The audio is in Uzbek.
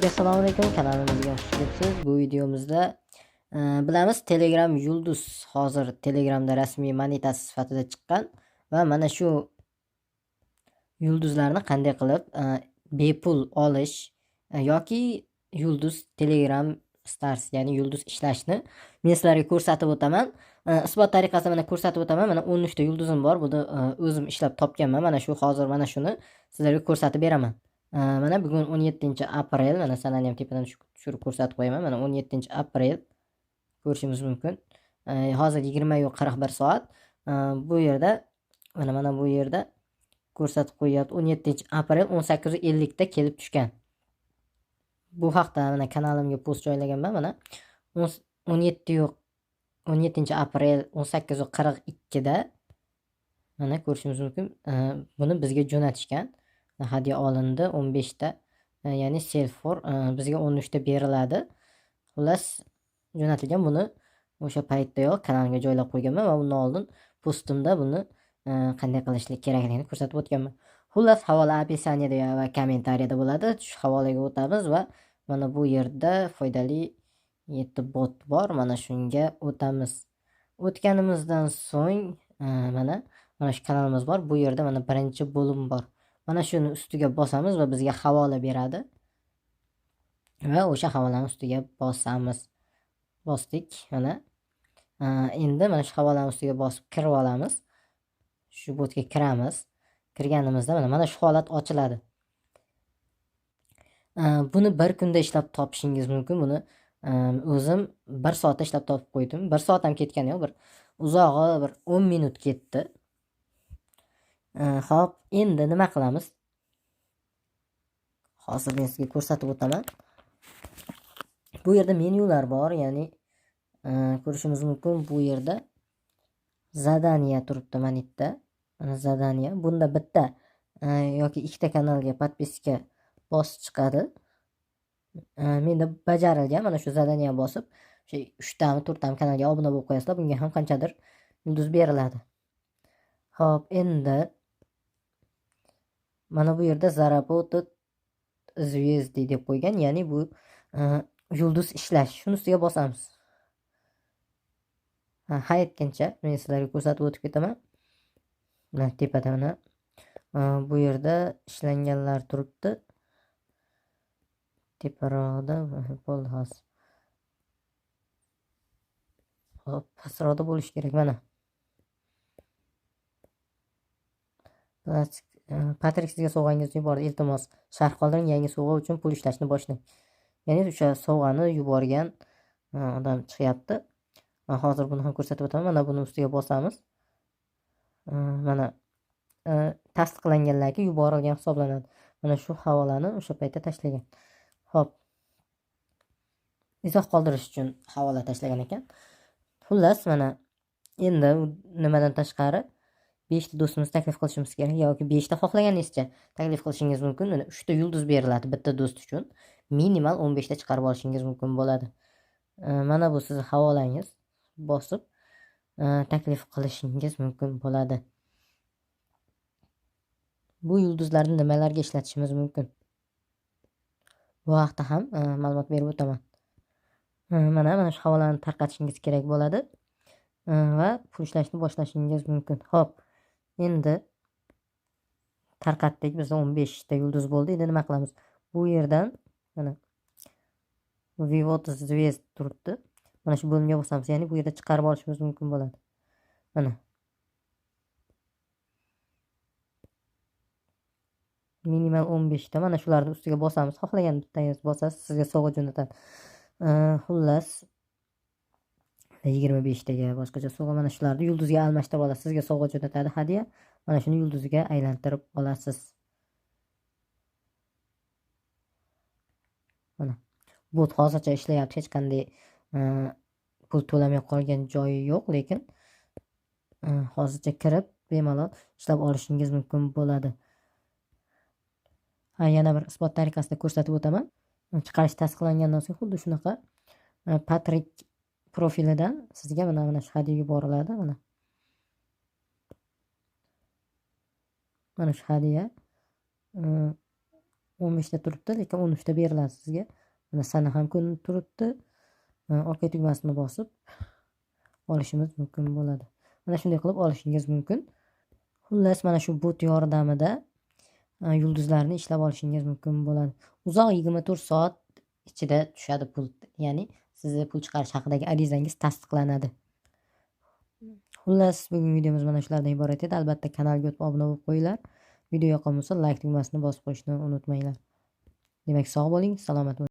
Hammaga assalomu alaykum, kanalimizga xush kelibsiz. Bu videomizda bilamiz, Telegram yulduz hozir Telegramda rasmiy monetasi sifatida chiqqan va mana shu yulduzlarni qanday qilib bepul olish yoki yulduz Telegram Stars, ya'ni yulduz ishlashni men sizlarga ko'rsatib o'taman. Isbot tariqasida mana ko'rsatib o'taman. Mana 13 ta yulduzim bor. Buni o'zim ishlab topganman. Mana shu hozir mana shuni sizlarga ko'rsatib beraman. Mana bugun 17-aprel, mana sanani ham tepadan tushirib ko'rsatib qo'yaman. Mana 17-aprel ko'rishimiz mumkin. Hozir 20:41 soat. Bu yerda mana bu yerda ko'rsatib qo'yapti. 17-aprel 18:50 da kelib tushgan. Bu haqda mana kanalimga post joylaganman. Mana 17-aprel 18:42 da mana ko'rishimiz mumkin. Buni bizga jo'natishgan. Hadya olindi 15 ta, ya'ni self for bizga 13 ta beriladi. Xullas jo'natilgan, buni o'sha paytdayoq kanalimga joylab qo'yganman va undan oldin postimda buni qanday qilishlik kerakligini ko'rsatib o'tganman. Xullas havola описаниеda va kommentariyada bo'ladi. Shu havolaga o'tamiz va mana bu yerda foydali 7 bot bor. Mana shunga o'tamiz. O'tganimizdan so'ng mana shu kanalimiz bor. Bu yerda mana birinchi bo'lim bor. Mana shuni ustiga bosamiz va bizga havola beradi. Va o'sha havolani ustiga bosamiz. Bosdik mana. Endi mana shu havolani ustiga bosib kirib olamiz. Shu botga kiramiz. Kirganimizda mana shu holat ochiladi. Buni bir kunda ishlab topishingiz mumkin. Buni o'zim 1 soatda ishlab topib qo'ydim. 1 soat ham ketgani yo'q, bir uzog'i bir 10 minut ketdi. Xo'p, endi nima qilamiz? Hozir men sizga ko'rsatib o'taman. Bu yerda menyular bor, ya'ni ko'rishimiz mumkin bu yerda zadaniya turibdi mana yerda. Mana zadaniya. Bunda bitta yoki ikkita kanalga podpiska bosib chiqadi. Menda bajarilgan mana shu zadaniya bosib, o'sha 3 tami, 4 tami kanalga obuna bo'lib qo'yasizlar, bunga ham qanchadir yulduz beriladi. Xo'p, endi mana bu yerda заработать звезды deb qo'ygan, ya'ni bu yulduz ishlash. Shuni ustiga bosamiz. Ha aytgancha men sizlarga ko'rsatib o'tib ketaman. Mana tepada mana bu yerda ishlanganlar turibdi. Teparoqda bo'ldi hozir. Xo'p, pastroqda bo'lishi kerak mana. Patrik sizga sovg'angizni yubordi. Iltimos, sharh qoldiring, yangi sovg'a uchun pul ishlashni boshlang. Ya'ni o'sha sovg'ani yuborgan odam chiqyapti. Men hozir buni ham ko'rsatib o'taman. Mana buni ustiga bosamiz. Mana tasdiqlanganlarga yuborilgan hisoblanadi. Mana shu havolani o'sha paytda tashlagan. Xo'p. Izoh qoldirish uchun havola tashlagan ekan. Xullas, mana endi nimadan tashqari 5 ta do'stimizni taklif qilishimiz kerak yoki 5 ta xohlaganingizcha taklif qilishingiz mumkin. Mana 3 ta yulduz beriladi bitta do'st uchun. Minimal 15 ta chiqarib olishingiz mumkin bo'ladi. Mana bu sizning havolangiz. Bosib taklif qilishingiz mumkin bo'ladi. Bu yulduzlarni nimalarga ishlatishimiz mumkin? Bu haqda ham ma'lumot berib o'taman. Mana shu havolani tarqatishingiz kerak bo'ladi va pul ishlashni boshlashingiz mumkin. Xo'p, endi tarqatdik, bizda 15 ta yulduz bo'ldi. Endi nima qilamiz? Bu yerdan mana Vivot Zvezd turibdi. Mana shu bo'limga bosamiz, ya'ni bu yerda chiqarib olishimiz mumkin bo'ladi. Mana minimal 15 ta mana shularni ustiga bosamiz. Xohlagan bittangiz bosasiz, sizga sovg'a jo'natadi. Xullas 25 taga boshqacha sovg'a, mana shularni yulduzga almashtirib olasiz, sizga sovg'a jo'natadi hadya. Mana shuni yulduzga aylantirib olasiz. Mana bot hozircha ishlayapti, hech qanday pul to'lamay qolgan joyi yo'q, lekin hozircha kirib bemalol ishlab olishingiz mumkin bo'ladi. Ha, yana bir isbot tariqasida ko'rsatib o'taman. Chiqarish tasdiqlangandan so'ng xuddi shunaqa Patrik profilidan sizga mana shu hadya yuboriladi. Mana shu hadya. 15 ta turibdi, lekin 13 ta beriladi sizga. Mana sana ham ko'rinib turibdi. OK tugmasini bosib olishimiz mumkin bo'ladi. Mana shunday qilib olishingiz mumkin. Xullas, mana shu bot yordamida yulduzlarni ishlab olishingiz mumkin bo'ladi. Uzoq 24 soat ichida tushadi pul, ya'ni sizni pul chiqarish haqidagi arizangiz tasdiqlanadi. Xullas, bugungi videomiz mana shulardan iborat edi. Albatta kanalga o'tib obuna bo'lib qo'yinglar. Video yoqqan bo'lsa, like tugmasini bosib qo'yishni unutmanglar. Demak, sog' bo'ling, salomat bo'ling.